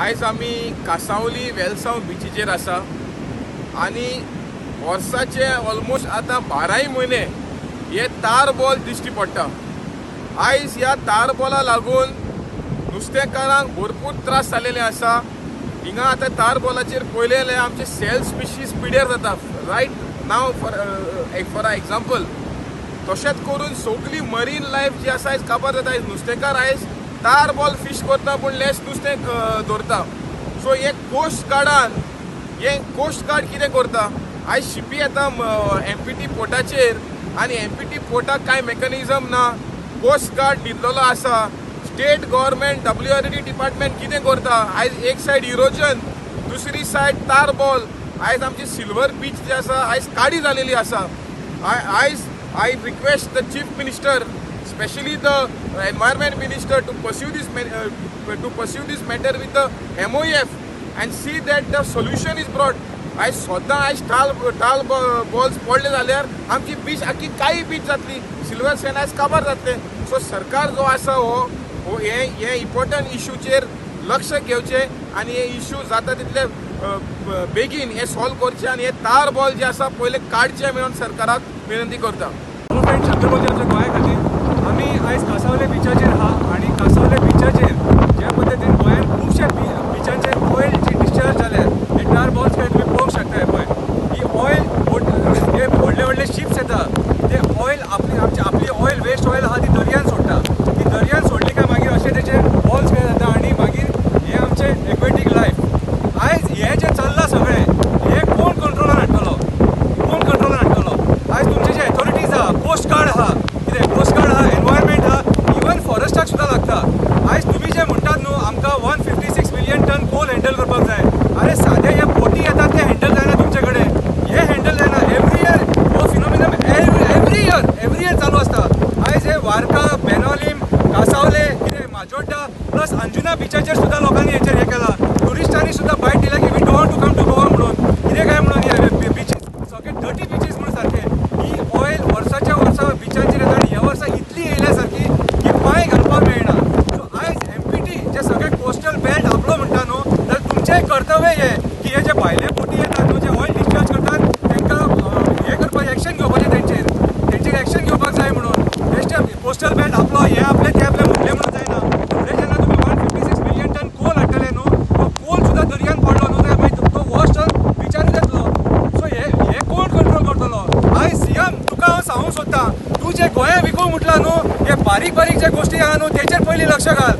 आयज आमी कासावली वेलसांव बिचीचेर आसा आनी वर्साचे ऑलमोस्ट आतां 12 म्हयने हे तार बॉल दिश्टी पडटा. आयज ह्या तार बॉला लागून नुस्तेकारांक भरपूर त्रास जालेले आसा. हिंगा आतां तार बॉलाचेर पळयलें जाल्यार आमचे सेल स्पिशीज पिड्यार जाता. Right now for a example, तशेंच करून सगळी मरीन लायफ जी आसा आयज काबार जाता. आयज नुस्तेकार आयज तार बॉल फीश करता पूण लेस नुस्तें दवरता. सो हे कोस्ट गार्डान, हे कोस्ट गार्ड कितें करता, आयज शिपी येता एमपीटी पोर्टाचेर आनी एमपीटी पोर्टाक कांय मेकॅनिजम ना. कोस्ट गार्ड न्हिदलेलो आसा. स्टेट गव्हर्मेंट WRD department कितें करता, आयज एक सायड इरोजन, दुसरी सायड तार बॉल. आयज आमची सिल्वर बीच जी आसा आयज काडी जालेली आसा. आयज I request the Chief Minister, specially the Environment Minister, to pursue this matter with the MOEF and see that the solution is brought. आयज स्वता आयज टाल टाल बॉल्स पडले जाल्यार आमची बीच आख्खी काळी बीच जातली, सिल्वर सँड आयज काबार जातले. सो सरकार जो आसा हो हो हे हे इम्पॉर्टंट इशूचेर लक्ष घेवचें आनी हे इशू जाता तितले बेगीन हे सॉल्व करचे आनी हे तार बॉल जे आसा पयले काडचे म्हणून सरकाराक विनंती करता. हॅलो फ्रेंड, चंद्रबोल आमच्या गोंया खातीर आमी आयज कासावले बिचाचेर आहा आनी कासावले बिचाचेर ज्या पद्दतीन गोंयांत खुबशे बिचांचेर ऑयल जी डिस्चार्ज जाल्या, हे टार बॉल्स काय तुमी पळोवंक शकता. हे पळय, ही ऑयल बोट, हे व्हडले व्हडले शिप्स येता, ते ऑयल आपली आमची आपली ऑयल, वेस्ट ऑयल आहा ती दर्यान सोडटा. ती दर्यान सोडली काय मागीर अशे तेचे बॉल्स काय जाता आनी मागीर हे आमचे एक्वेटीक लायफ. आयज हें जें चल्लां सगळें, हें कोण कंट्रोलान हाडटलो? कोण कंट्रोलान हाडटलो? आयज तुमचे जे एथॉरिटीज आहा, कोस्ट गार्ड आहा, कितें कोस्ट गार्ड आहा, एनवायरमेंट आहा, इवन फॉरेस्टाक सुद्दां लागता. आयज तुमी जे म्हणटात न्हू, आमकां 156 million ton coal handle करपाक जाय, अरे सादे हे बोटी येतात ते हँडल जायना तुमचे कडेन, हे हँडल जायना. एवरी इयर हो फिनोमिनम एवरी इयर चालू आसता. आयज हे वार्का, बेनोलीम, कासावले, कितें माजोड्डा, प्लस अंजुना बिचाचेर सुद्दां लोकांनी हेचेर हें केलां. ट्युरिस्टांनी सुद्दां बायट दिला की we don't want to come to Goa म्हणून. कितें काय म्हणून हे बिचीस सगळे डर्टी बिचीस म्हणून सारखे. ही ऑयल वर्साच्या वर्सा बिचांचेर येता आनी ह्या वर्सा इतली येयल्या सारकी की पांय घालपाक मेळना. सो आयज एमपीटी जे सगळे कोस्टल बेल्ट आपलो म्हणटा न्हू, जाल्यार तुमचें कर्तव्य हें की हे जे भायले बोटी येतात न्हू, जे ऑयल डिस्चार्ज करतात, तांकां हें करपाक एक्शन घेवपाचें, तेंचेर एक्शन घेवपाक जाय म्हणून. बेश्टे कोस्टल बेल्ट आपलो, हे आपले, ते आपले म्हणले म्हणून जायना. फुडें जेन्ना तुमी 156 million ton coal हाडटले न्हू, तो कोल सुद्दां दर्यान पडलो न्हू, जाल्यार मागीर तो वॉश जावन बिचारूच येतलो. सो हे हे कोण कंट्रोल करतलो? आयज सीएम, तुका हांव सांगूंक सोदतां, तूं जे गोंया विकूंक म्हटलां न्हू, हे बारीक बारीक जे गोश्टी आहा न्हू, तेचेर पयलीं लक्ष घाल.